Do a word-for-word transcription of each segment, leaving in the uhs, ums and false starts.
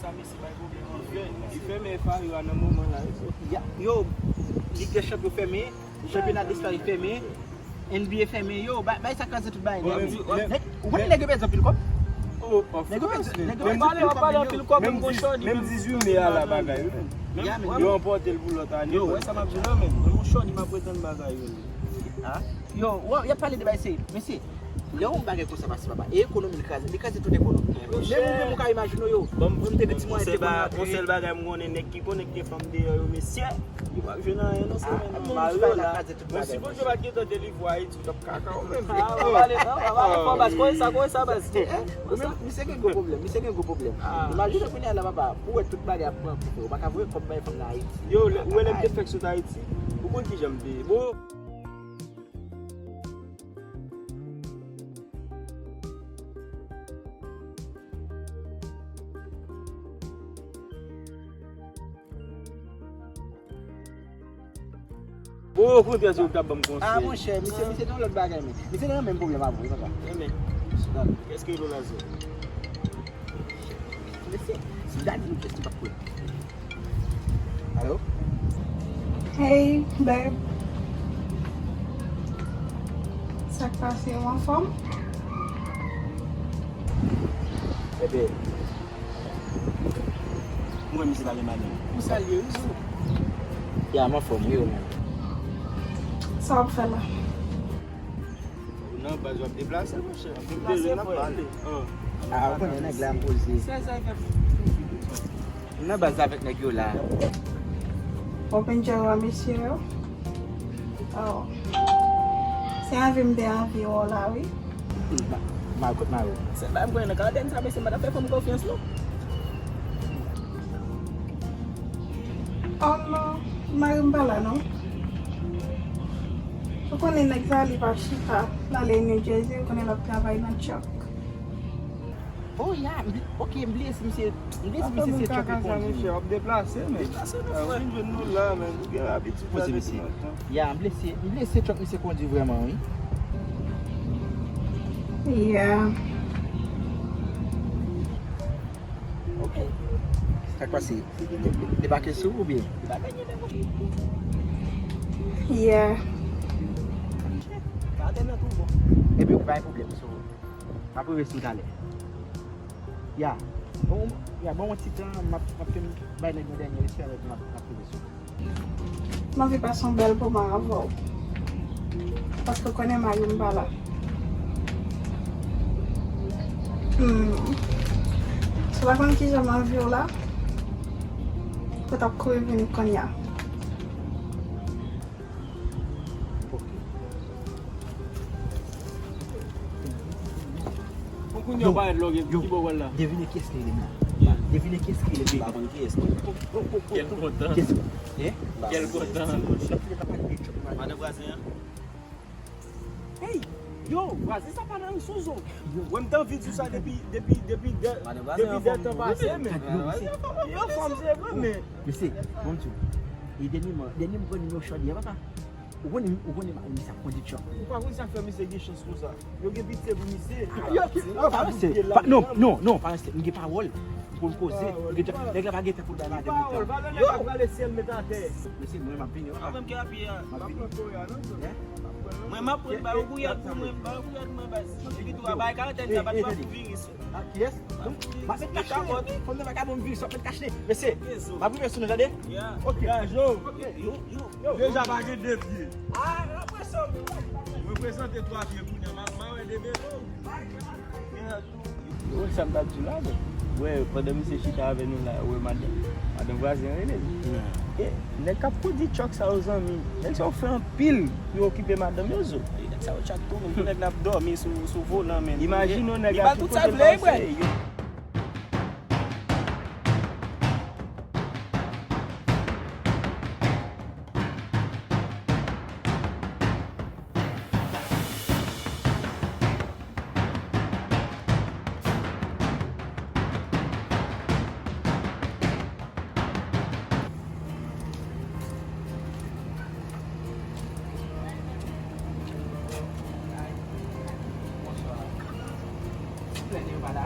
Sa mesye bay pwoblèm anfen. Li fèmen F A U a nan moman la, wi. Ya, yo, Lig dè Chanpyon fèmen, chanpyona de Espay fèmen, N B A fèmen, yo, bay, bay sa kraze tout bagay nèt, wi. Nèg, ou konnen nèg yo pèdi anpil kòb? Oh, of course, man. Nèg yo pèdi, nèg yo pèdi anpil kòb, yo. Menm dizuit me a la bagay, wi. Ya, men yo ranpòte l pou lòt ane. Yo, wè sa m ap di w la, men. Menm yon chòdi m ap pretann bagay yo. Ah. Yo, wè, y ap pale de bagay serye. Mesye, lè yon bagay konsa pase, papa, e ekonomi l kraze, li kraze tout ekonomi. Menm ou menm ou ka imajine yo. Mwen m te gen ti mwayen te konn rantre. Yon sèl bagay m konnen, nèg ki konnen ki gen fanm deyò yo, mesye, yo p ap jwenn anyen non, se menm mari yo la. Bon, si Bondye pa t gentan delivre w Ayiti, w t ap kaka ou menm. Ah, w ap pale, non, w ap pale fò, baz, kòrèk sa, kòrèk sa, baz. Ou menm, misye gen gwo pwoblèm, misye gen gwo pwoblèm. Imajine kounye a la, papa, pou w wè tout bagay ap pran kou, ou pa ka voye kòb bay fanm nan Ayiti. Yo, lè, ou wè lè m te fèk sot Ayiti, ou konn kijan m te ye. Bon. Bon, okontrè, se ou k t ap ban m konsèy. Ah, monchè, misye, misye te yon lòt bagay, men. Misye nan menm pwoblèm avè w, wi, papa. Enben, kès ke Lola zo? Mesye, si w ta di m kès ki p ap kwè. Alo? Hey, babe. Sa k pase, ou anfòm? Bebe. Mwen, misye pa gen madanm. Ou salye, wi, sou. Ya, m anfòm, wi, ou menm. Sa w ap fè la? Ou nan baz w ap deplase, monchè. Deplase, frè. Ah, ou konnen nèg la poze. M nan baz avèk nèg yo la. W ap enjoy wè mesye yo? Oh. Se anvi m te anvi wè w la, wi. Ma, ma, kot mari w? Se pa m konnen nan kadèn sa, mesye, m pa t ap fè fanm konfyans, non. Oh non, mari m pa la non. Ou konnen nèg sa li pa chita, l ale New Jersey, ou konnen l ap travay nan truck. Oh ya, m bli-, ok, m bliye si misye, m bliye si misye se truck li kondui. Ap deplase, men. Deplase, non, frè. Ou vin jwenn nou la, men. Ou gen abitid la depi lontan. Ya, m bliye si, m bliye si se truck misye kondui vrèman, wi. Ya. Ok. Sa k pase? Li debake sou ou oubyen? Yeah. Epi ou pa gen pwoblèm sou ou. M ap rive sou ou talè. Ya. Bon, ya, ban m yon ti tan, m ap, m ap fin bay nèg yon dènye respè, epi m ap, m ap rive sou ou. M anvi pase yon bèl moman avè w. Paske w konnen mari m pa la. Hmm. Si w pa konn kijan m anvi w la, ou t ap kouri vini kounye a. Bon, kounye a w parèt la, w gen ki bò w al la? Devine kiyès ki rele m la. Devine kiyès ki rele m la. M pa konn kiyès, non. Kèl kontan. Kiyès? Hein? Kèl kontan. Madan Vwazen an? Hey! Yo, Vwazen sa pa nan sou zo. Wè m t anvi di w sa depi, depi, depi de, depi de tan pase, men. Yo, fanm se vre, men. Mesye, bon, di w. E dènyèman, dènye m pran nimewo Shorty a, papa. Ou konnen, ou konnen mari m sa kondui truck. Ou pa konn sa k fè misye gen chans konsa. Yo gen pitye pou misye. Yo, yo, pa ranse. Non, non, non, pa ranse. M gen pawòl. M konn koze. M gen tan. Nèg la pa gen tan pou l bay madanm li tan. Pawòl, valè nèg la prale syèl met atè. Mesye, mwen, m ap vini, papa. Mwen, m ap pran koya, non, sè. Mwen, m ap pran, ba yo gouyad pou mwen, ba yo gouyad mwen, baz. Epi tou, ba yo karantèn, sa pa t pou vini, sè. Ah, kiyès? M ap met kache. Fò m nan vagabon m viv, sa met kache. Mesye, m ap rive sou nou, tande? Ok. Yo, yo, yo. Deja pa gen de pye. Ah, reprezante twa pye kounye a, m ap mare de pye tou. Yo, sa m t ap di w la, men. Wè, pandan misye chita avè nou la, wè madan, madan Vwazen rele l. E, nèg k ap kondui truck sa yo, zanmi, nèg sa yo fè anpil pou yo okipe madanm yo, zo. E, nèg sa yo tchak tou, men, pou nèg la ap dòmi sou, sou volan, men. Imajine w, nèg la tout kote l pase, yo. Bonswa. Silvouplè, nèg yo pa la?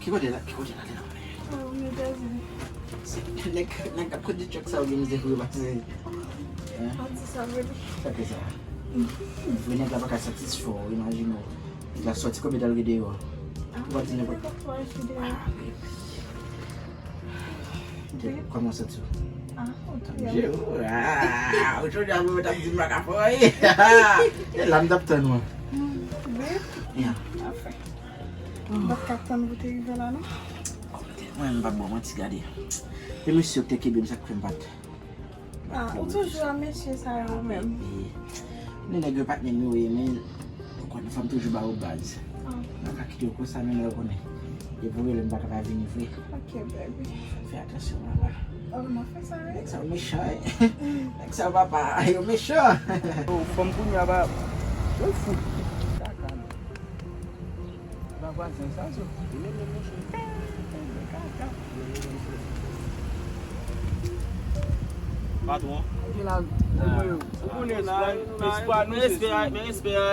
Ki kote la, ki kote la, la? Oh, m Etazini. Se nèg, nèg k ap kondui truck sa yo gen mizè pou yo pase. Hein? Pa di sa, baby. Sa ke sa? Vre nèg la pa ka satisfè w, imajine w. Nèg la sòti konbyen tan l gen deyò? Ah, ou pa di nenpòt. Nenpòt kwa, jodi a. Ah, baby. Kòman w santi w? Ah, ou tou byen. Ah, ou jodi a mwen t ap di m pa ka fè anyen. E la m t ap tann ou. Hmm, wi. Yeah. Anfen. M pa t ka tann pou te rive la, non. Mwen, m p ap ba w manti, gade. E mesye yo ki te kenbe m, sa k fè m pa t Ah, ou toujou a mesye sa yo menm. Ni nèg yo pa t menm yo ye, men ou konn fanm toujou ba yo baz. Ah. Mwen pa kite yo konsa, men mwen konnen. Depi w rele m, m pa ka pa vini vre. Ok, baby. Fè atansyon, papa. Oh, m ap fè sa, wi. Nèg sa yo mechan, wi. Nèg sa yo, papa, yo mechan. Oh, fanm kounye a pa, yo fou. Kaka, non. Ba vwazen sa sot. Li menm menm monchè. Patwon. Ki la, ou konnen, ou konnen espwa, espwa nou se espwa, men espwa.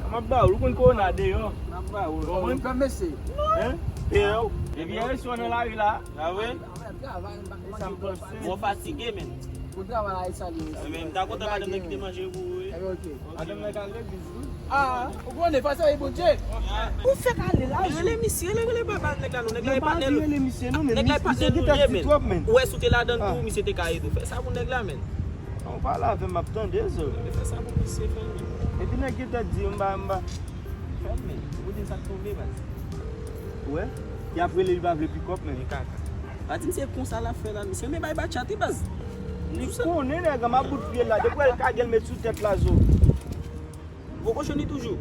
M ap ba ou, ou konn kowona deyò. M ap ba ou. Ou konprann? Fè mesye. Hein? Pè ou. Epi yè swa nan lari la. A vre? Mwen fatige, men. Ou travay la, e sa li ye. Men m ta kontan madanm nan kite manje pou ou, wi. Madanm nan ka legliz, wi. Ah, ou konnen, fas avèk Bondye. Ou fèk ale la, rele misye, rele, rele baba nèg la, non. Nèg la e patnè nou. Rele misye, non, men nèg la e patnè nou ye, men. Ou wè si w te ladan l tou, misye te ka ede w. Fè sa pou nèg la, men. Ou pale avè m, m ap tande, zo. Fè sa pou misye, fè l, men. Epi nèg gentan di, m ba, m ba. Fè l, men. Ou konnen sa k tonbe, baz. Ou wè? Y ap rele, li pa vle pikòp, men. Men kaka. Pa di m se konsa l ap fè la, misye. Men bay batchat, wi, baz. Li konnen nèg an, m ap bout pye l la. Depi w wè l kage l met sou tèt la, zo. Gwo kochonni toujou.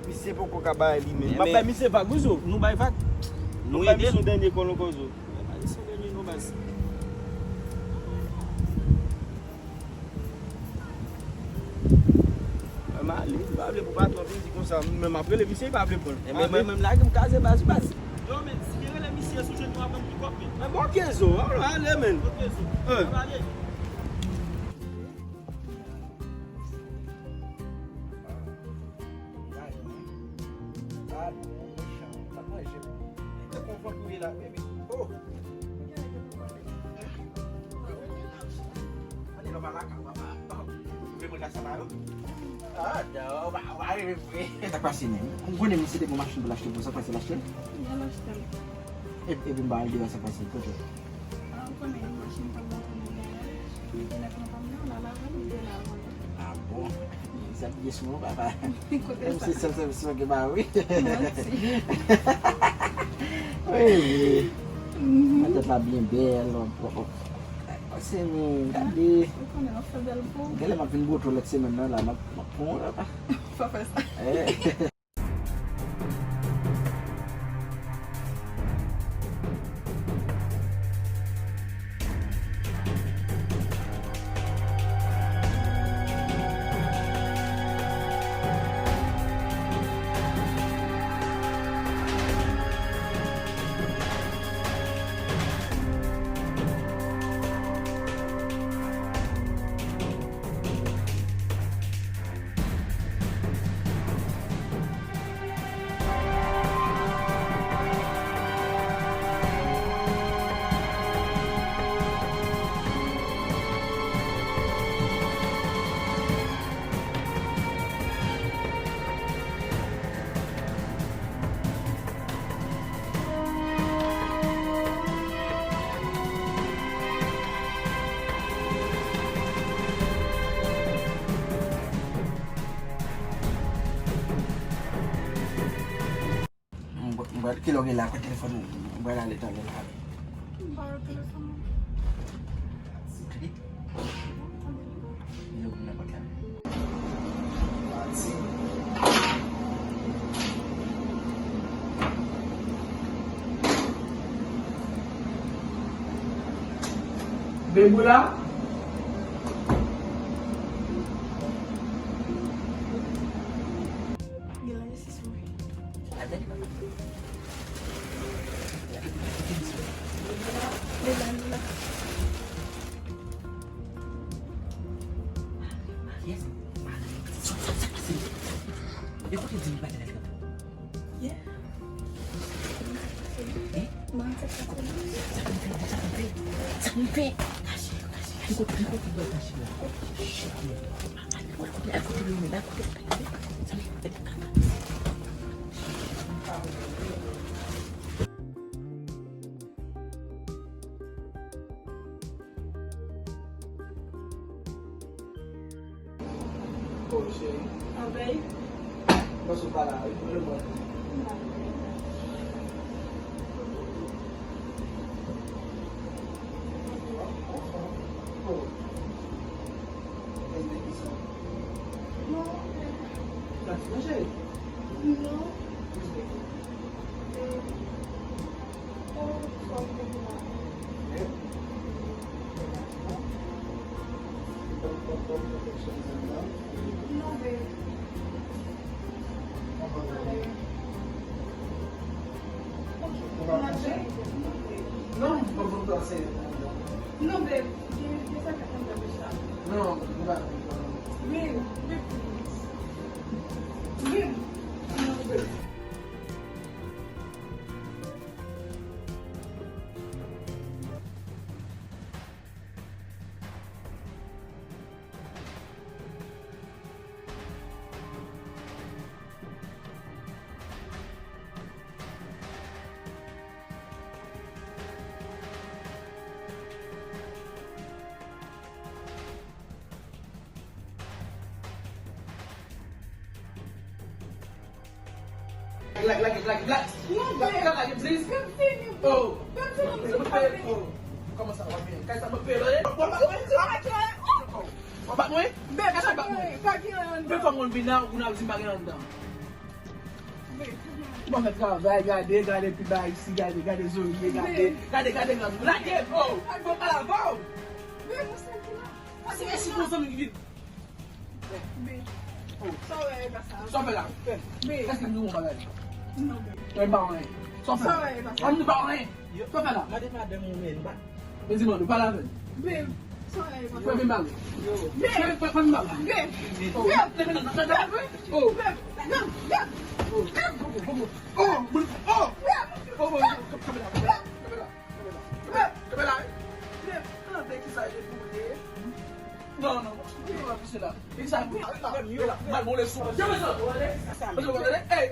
Misye poko ka bay li, men. M ap bay misye vag, wi, zo. Nou bay vag. Nou ede l. M ap bay misye yon dènye kòlonko, zo. Bay misye yon dènye non, baz. M ale, m pa vle pou patwon vin di konsa, men m ap rele misye, li pa vle pran l. Enben, mwen menm lage m kaze baz, baz. Yo, men, si gen rele misye sou jwenn nou ap ban m pikòp, men. Enben, ok, zo, ale, men. Ok, zo. N ap ale. Sa k pase menm? M konnen misye te gen machin pou l achte pou sa k pase l achte l? Li al achte l. E- Epi m pa al deyò sa k pase l kote? Ah, ou konnen machin pa bon pou nan garaj. Li te la pran pa m nan, l al avè l, li te la avan l. Ah bon? Sa byen sou mwen, papa. Kote sa? Se sèl sèvis mwen gen ba wi. Manti. Wi, wi. Matant la byen bèl. Se nou, gade. Ou konnen, w ap fè bèl pou ou. Gade, m ap vin bote w lòt semèn nan la, m ap, m ap pran w la. Pa fè sa. Eh. Kilè w gen la, kot telefòn ou? Mwen pral ale tande l pale. M pa wè telefòn mwen. Tande. Yo, nan pòt la. Beboula. Gen la, sis mwen. Yes. Sa k pase? E kote di li pa gen lè. Yeah. Eh? Sa k ap fè? Sa k ap fè? Sa k ap fè? Kache, kache, kache. Li kote, li kote bwè kache la. Shit, man. Al kote, al kote li menm, al kote li menm. Sa li fè? Oh, cheri. Anvèy. Mwen sou pa la, wi, mwen mwen. Oh. Respecte sa. Non. Sa ti manje? Non. Respecte. Eh. Oh, sa w te di la. Eh? Non, babe. Ok, manje. Non, mwen pa pral pase. Non, babe, gen, gen sa k ap fè m fè sa. Non, mwen pa pral. Babe, babe, please. Babe, non, babe. Like, like, like, like. Non, babe. Like, like, please. Babe, fini. Oh. Babe, fini. Babe, oh. Kòman sa va byen? Kay sa mwen peye lòye? W ap bat mwen? W ap bat mwen? Babe, kay sa bat mwen? Pa gen anyen anndan. Babe, fè mwen vin la, ou n ap di m pa gen anndan. Babe, pa gen anyen. Bon, fè travay, gade, gade, pi ba isi, gade, gade, Zoe, gade, gade, gade, gade, lage, oh. Fò pa la, oh. Babe, mwen sèl ki la. Se, se bon zanmi ki vin. Be. Sa w wè e pa sa. Sa w fè la? Be. Èske m di w yon bagay? Non, be. Mwen pa wè. Sa w fè? Sa w wè e pa sa. An nou pa wè. Sa w fè la? Mande madanm ou men, ba. Men di mande, pale avè l. Be. Sa w wè e pa sa. Fè vin bagay. Be. Fè, fè, fè vin bagay. Be. Oh. Be. Oh. Be. Be. Be. Oh. Oh. Oh. Oh. Kanpe la, kanpe la, kanpe la. Kanpe la. Kanpe la. Non, non, non. Ki sa? Mal bon leson. Hey!